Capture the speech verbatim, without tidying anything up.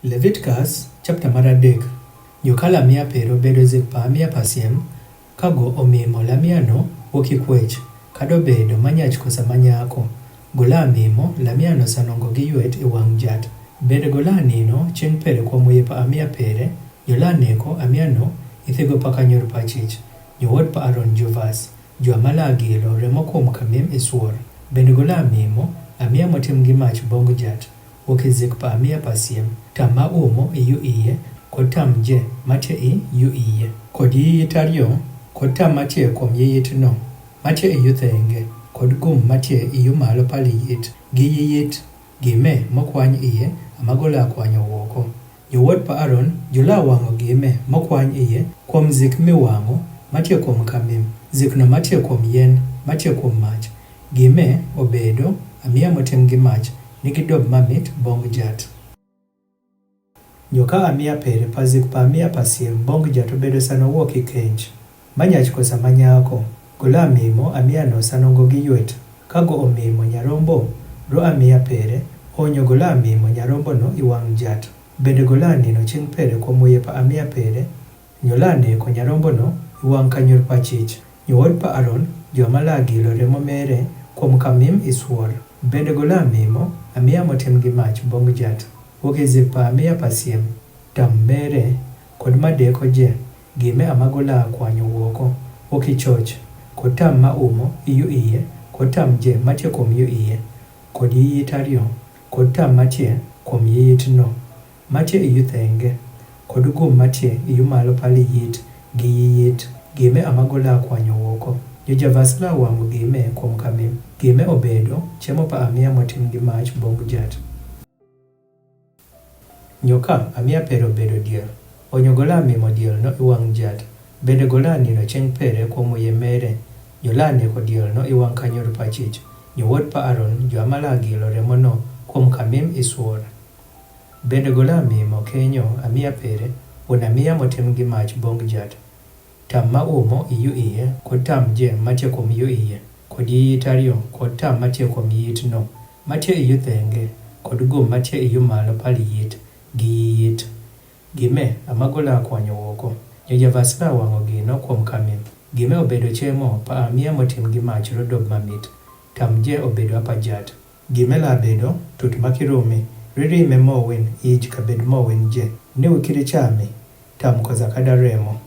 Leviticus chapter mar adek. Nyo ka lamia pere obedo zik pa amia pa siem, ka go omimo lamia no wuok i kwec, ka dobedo ma nyach kosa ma nyako. Go lamimo lamia no sano ngo gi ywet i wang jat. Bende go lanino ceng pere kwom wiye pa amia pere, nyo laneko amia no i thigo pa kanyor pa cich. Nyo wod pa Aron juvas, jua ma lagilo remo kwom kamim i swor. Bende go lamimo amia motim gi mach bong jat. Wuok i zik pa amia pa siem, tam ma umo i yu iye, kod tam je ma tye i yu iye, kod yiyit aryo, kod tam ma tye kwom yiyit no ma tye i yu thenge, kod gum ma tye i yu malo pa liyit, gi yiyit, gi me mokwany iye, ama go lakwanyo woko. Nyo wod pa Aron ju lawango gi me mokwany iye kwom zik miwango ma tye kwom kamim, zik no ma tye kwom yen ma tye kwom mach. Gi me obedo amia motim gi mach ni gi dob mamit bong jat. Nyo ka amia pere pa zik pa amia pa siem bong jat obedo sano wuok i kenj, ma nyach kosa ma nyako, go lamimo amia no sano ngo gi ywet. Ka go omimo nyarombo ro amia pere, onyo go lamimo nyarombo no i wang jat. Bende go lanino ceng pere kwom wiye pa amia pere, nyo laneko nyarombo no i wang kanyor pa cich. Nyo wod pa Aron jua ma lagilo remo mere kwom kamim i swor. Bende go lamimo amia motim gi mach bong jat. Wuok i zik pa amia pa siem, tam mere, kod madeko je, gi me ama go lakwanyo woko. Wuok i coc, kod tam ma umo i yu iye, kod tam je ma tye kwom yu iye, kod yiyit aryo, kod tam ma tye kwom yiyit no ma tye i yu thenge, kod gum ma tye i yu malo pa liyit, gi yiyit, gi me ama go lakwanyo woko. Nyo javas lawango gi me kwom kamim. Gi me obedo cemo pa amia motim gi mach bong jat. Nyo ka amia pere obedo diel, onyo go lamimo diel no i wang jat. Bende go lanino ceng pere kwom wiye mere, nyo laneko diel no i wang kanyor pa cich. Nyo wod pa Aron jua ma lagilo remo no kwom kamim i swor. Bende go lamimo kenyo amia pere, won amia motim gi mach bong jat. Tam ma umo i yu iye, kod tam je ma tye kwom yu iye, kod yiyit aryo, kod tam ma tye kwom yiyit no ma tye i yu thenge, kod gum ma tye i yu malo pa liyit, gi yiyit, gi me ama go lakwanyo woko. Nyo javas lawango gino kwom kamim. Gi me obedo cemo pa amia motim gi mach ro dob mamit. Tam je obedo apa jat. Gi me labedo tut ma kirumi, riri me mowin ij ka bed mowin je, ni wikiri cami, tam kosa ka da remo.